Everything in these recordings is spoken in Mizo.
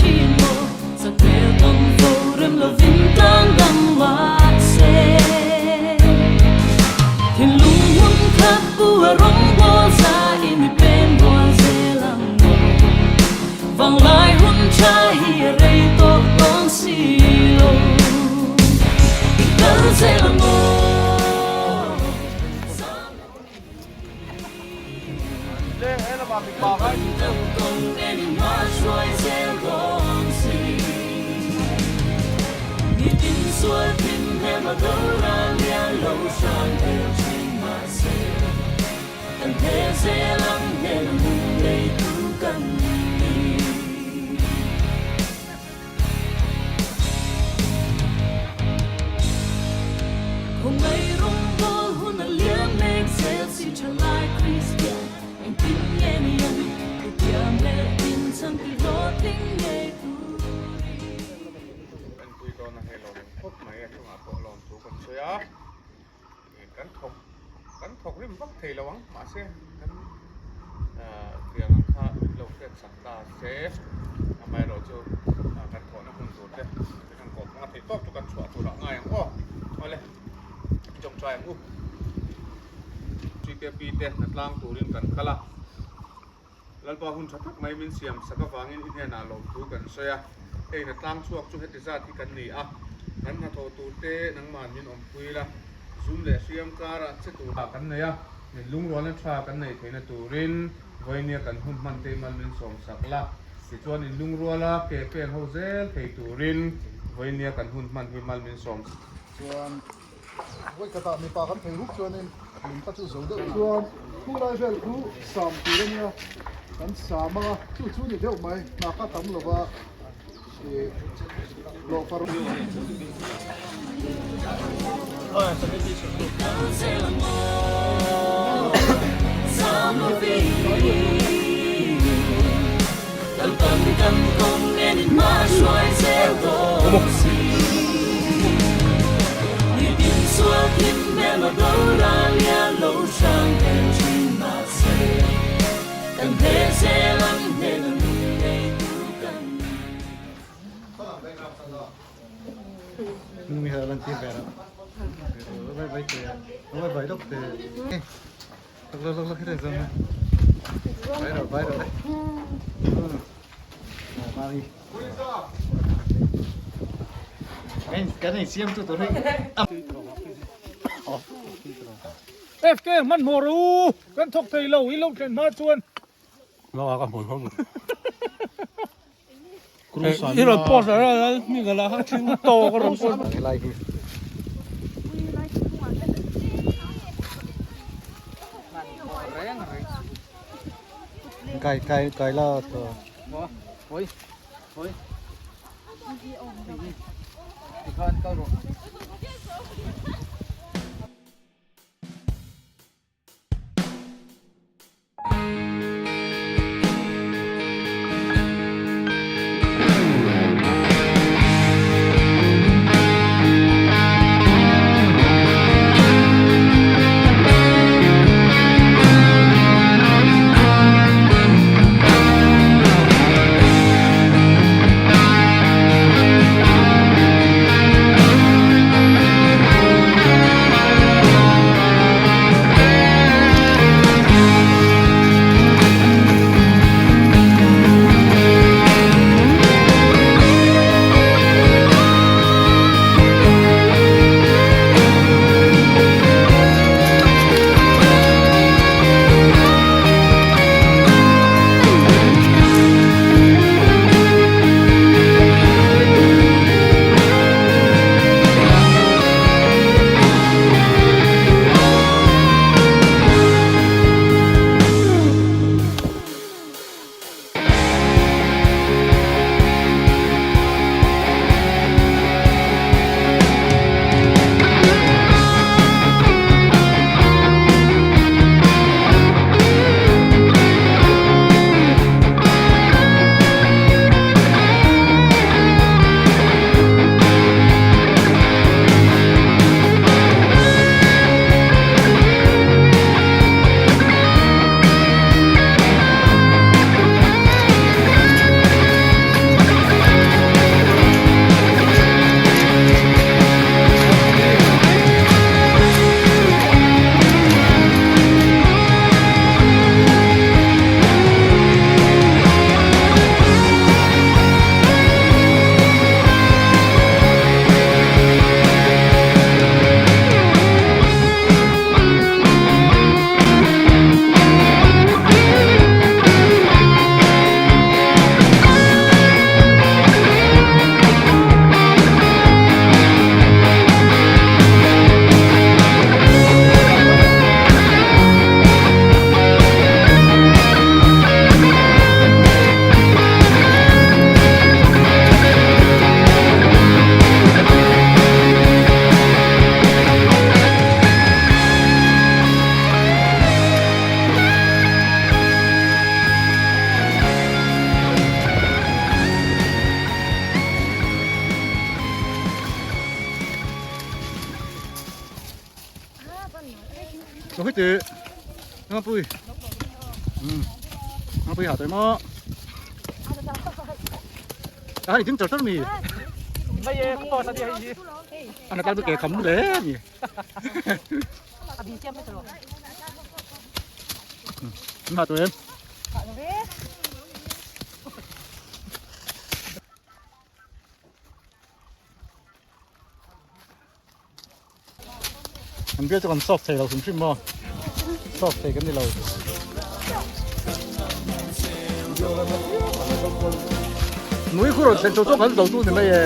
thin maw Sakhmel tawng fo rem lovin tlang dang mahse Thinlung hmun khat pu a rawngbawl za in i pen rual zel ang maw Vanglai hun tha hi a rei tawh dawn si lo I kal zel ang maw Enpui dawn a hei lo awm khawp mai a chungah pawh lawmthu kan sawi a kan thawk kan thawk rim vak thei lo ang mahse kan tiang ang kha min lo hriat sak ta se amaherawhchu kan thawhna hmun tur te kan han kawh phung a theih tawp chu kan chhuah turah ngai ang aw awle tawngtai ang u GKP te hna tlang turin kan kal a Lalpa hun tha tak mai min siam sak avangin i hnenah lawmthu kan sawi a hei hna tlang chhuak chu heti zat hi kan ni a kan hnathawh tur te nangman min awmpui la zum leh hriam karah che tur kan nei a min lungrualna tha kan neih theihna turin vawinia kan hun hman te mal min sawm sak la tichuan in lungruala ke pen ho zel thei turin vawinia kan hun hman hi mal min sawm Chuan vawikhatah mipa kan phei rup chuanin lung kha chu zo deuh chuan khu lai vel khu sam tur a nia kan sam anga chu chu ni deuh mai hna kha tam lova ih hlawh far FK hmanhmawh rawh u kan thawk thei lo i lo thlen hma chuan I rawn post a ral hming a la kha thing tawk a rawn post. Kai kai kai la to. Oi oi. Tikhan kal rawh. Lo hei teh Ngapui Ngapui hah tawh maw a i ding char char mi ana tal ke kham le ni hah tawh em. An bial chu kan solve thei lo hrim hrim maw solve thei kan ni lo. Nui khu rawn thlen chu chu kan zo tu ni mai e.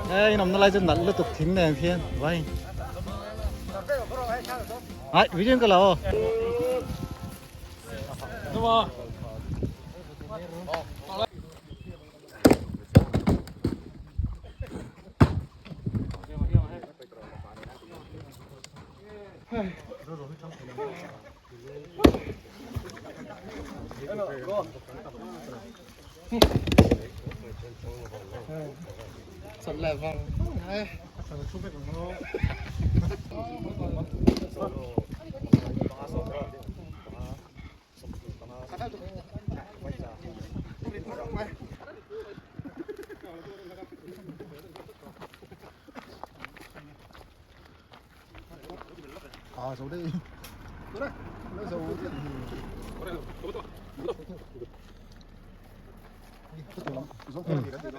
Hei in awmna lai chu nalh lutuk thing nen khian vai ai video ka la aw.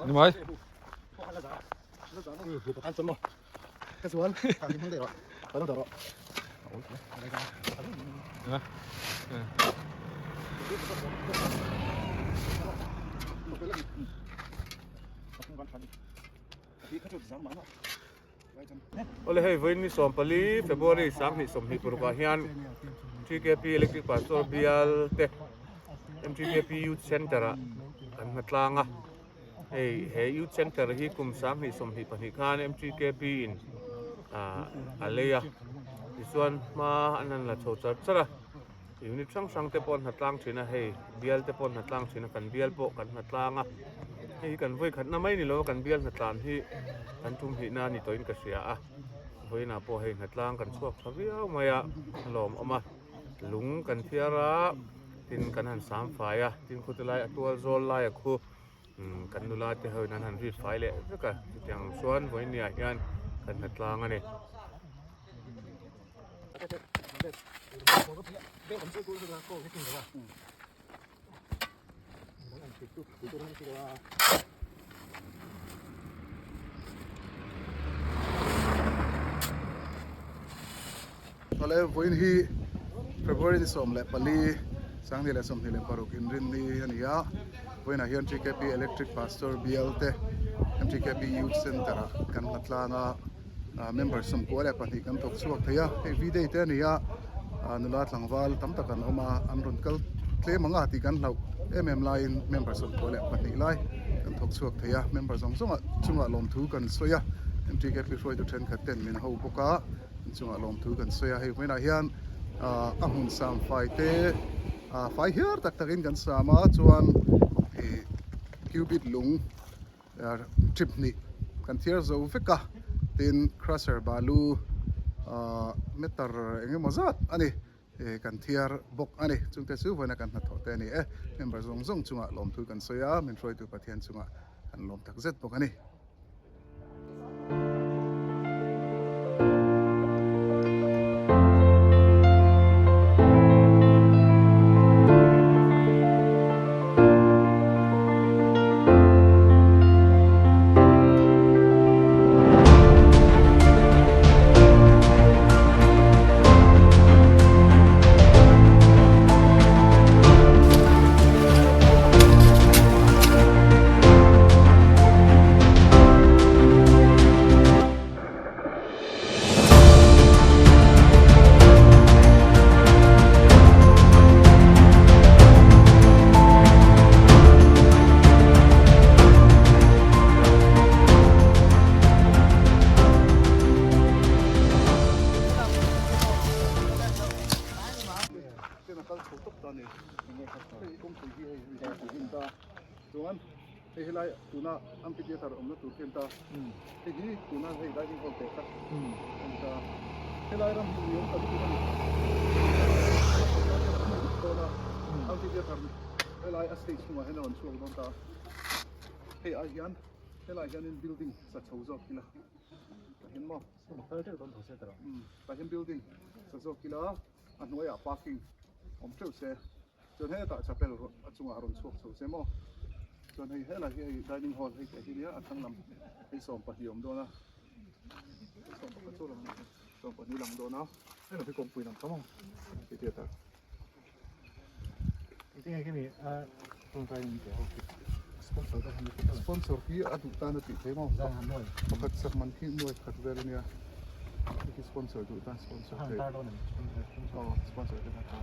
Ni mai. Awle hei vawiin ni 14 February 2026 ah hian TKP Electric Pastor bial te MTKP Youth Centre ah kan hma tlang a hei he Youth Centre hi kum 2024 khan MTKP in ah a lei a tichuan hma an han la chho char char a unit hrang hrang te pawh an hna tlang thin a hei bial te pawh an hna tlang thin a kan bial pawh kan hna tlang a hei hi kan vawi khatna mai ni lo a kan bial hna tlan hi kan tum hlihna a ni tawhin ka hria a vawiinah pawh hei hna tlang kan chhuak tha viau mai a a lawmawm a lung kan thiar a tin kan han sam fai a tin khawti lai a tual zawl lai a khu kan nula te ho in an han rit fai leh vek a chutiang chuan vawiinniah hian kan hna tlang a ni. Awle vawiin hi February ni 14 2026 inrinni a ni a vawiinah hian TKP Electric Pastor bial te MTKP Youth Centre ah kan hla tlang a. Member 92 kan thawk chhuak thei a, hei V day te a ni a, nula tlangval tam tak an awm a, an rawn kal tlem ang a tih kan hlauh em em laiin member 92 lai kan thawk chhuak thei a, member zawng zawngah chungah lawmthu kan sawi a, MTKP hruaitu thenkhat ten min ho bawk a, an chungah lawmthu kan sawi a, hei hmunah hian a hmun sam fai te fai hiar tak takin kan sam a, chuan ih cubit lung. Trip hnih kan thiar zo vek a, tin crusher balu meter eng emaw zat a ni kan thiar bawk a ni. Chungte chu vawiina kan hnathawh te a ni e. Member zawng zawng chungah lawmthu kan sawi a, min hruaitu Pathian chungah kan lawm tak zet bawk a ni. Hei helai tuna amphitheatre awmna tur khi a ni ta. Hei hi tuna hei diving hall teh kha a ni ta. Helai ram hi ui awm ta lutuk a ni. Dawn a amphitheatre helai a stage hnungah hian a rawn chhuak dawn ta. Hei ai hian helai hianin building sa chho zawk ila tah hian maw tah hian building sa zawk ila a hnuaiah parking awm teuh se. Chuan hetah chapel a chungah a rawn chhuak chho che maw? Chuan hei helai hi hei dining hall hei teh hi nia a thlang lam hei 12 awm dawn a 11 chu lang 12 lang dawn a hei lam hi kawngpui lam tam ang ti theatre sponsor hi a duh tan a tih theih maw pakhat sak man khi nuai khat vel a nia hei khi sponsor duh tan sponsor theih aw sponsor te kha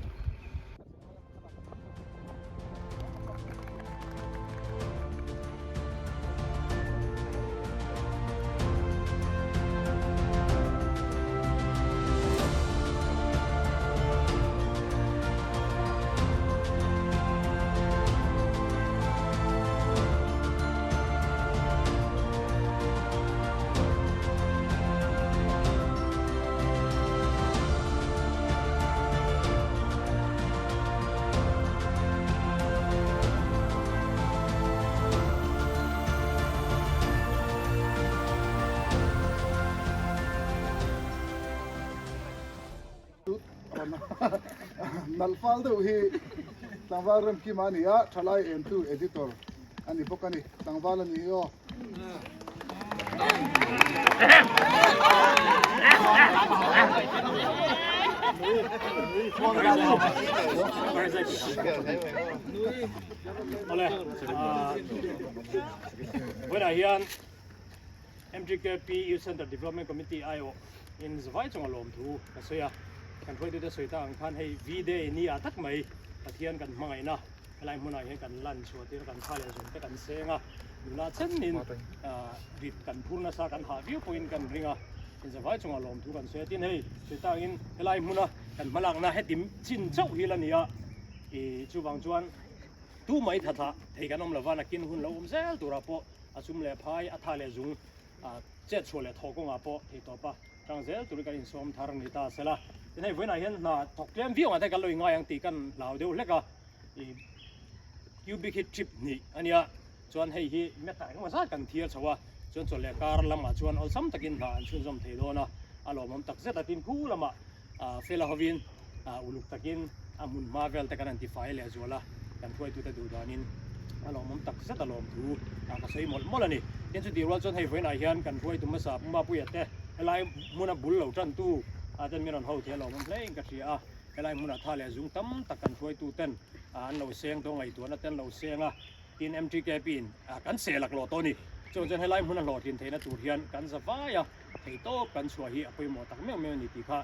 Nalh fal deuh hi tlangval Remkima a ni a, thalai entu editor a ni bawk a ni. Tlangval a ni hi aw. Awle, vawiinah hian MGKP Youth Centre Development Committee aiawh in zavai chunga lawmthu ka sawi a, kan hruaitute sawi tak ang khan hei V-Day ni ah tak mai Pathian kan hmangaihna helai hmunah hian kan lan chhuah tir a, kan tha leh zawng te kan seng a, nula chenin rit kan phur nasa kan hah viau pawhin kan ring a, in zavai chunga lawmthu kan sawi a, tin hei sawi tak angin helai hmuna kan hmalakna heti chin chauh hi la ni a, ih chuvang chuan tu mai tha thlah thei kan awm lova nakin hun lo awm zel turah pawh a chum leh phai a tha leh zung chet chhuah leh thawh kawngah pawh thei tawp a tang zel turin kan insawm thar ni ta sela tin hei vawiinah hian hna thawk tlem viau ang te kan lo ingai ang tih kan hlau deuh hlek a ih cubic hi trip hnih a nia chuan hei hi meter engemaw zat kan thiar chho a chuan chawlh leh kar lamah chuan awlsam takin hna an chhunzawm thei dawn a a lawmawm tak zet a tin khu lamah fela hovin uluk takin a hmun hma vel te kan han tifai leh zual a, kan hruaitute duh danin a lawmawm tak zet a lawm thu ka sawi mawlh mawlh a ni. Tin chutih rual chuan hei vawiinah hian kan hruaitu hmasa Pu Mapuia te helai hmuna bul lo tantu ten min rawn ho thei a lawmawm hle in ka hria a, helai hmunah tha leh zung tam tak kan hruaitu ten an lo seng tawh ngaihtuahna te an lo seng a, tin MTKP in kan seh laklawh tawh a ni. Chuvang chuan helai hmuna hlawhtlin theihna tur hian kan za vai a. Thei tawp kan chhuah hi a pawimawh tak meuh meuh a ni tih kha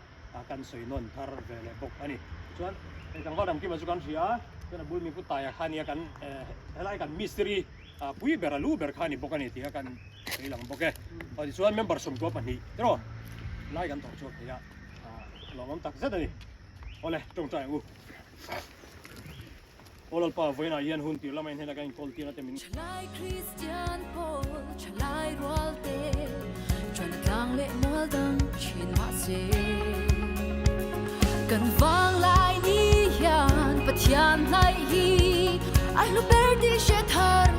kan sawi nawn thar ve leh bawk a ni. Chuan hei tlangval Ramkima chu kan hria a, chuan a bul mi pu Taia kha nia kan helai kan mistiri pui ber a lu ber kha a ni bawk a ni tih kha kan sawi lang bawk e. Aw tichuan member 12 tiraw lai kan thawk chhuak thei a, lawmawm tak zet a ni. Awle tawngtai ang u. Aw Lalpa, vawiinah hian hun tir lama inhena kan inkawl tirna te min. Thalai Kristian pawl, thalai rual te, Chana tlang leh mual dang thin mah se. Kan vanglai ni hian Pathian hnaih hi a hlu ber tih hre thar.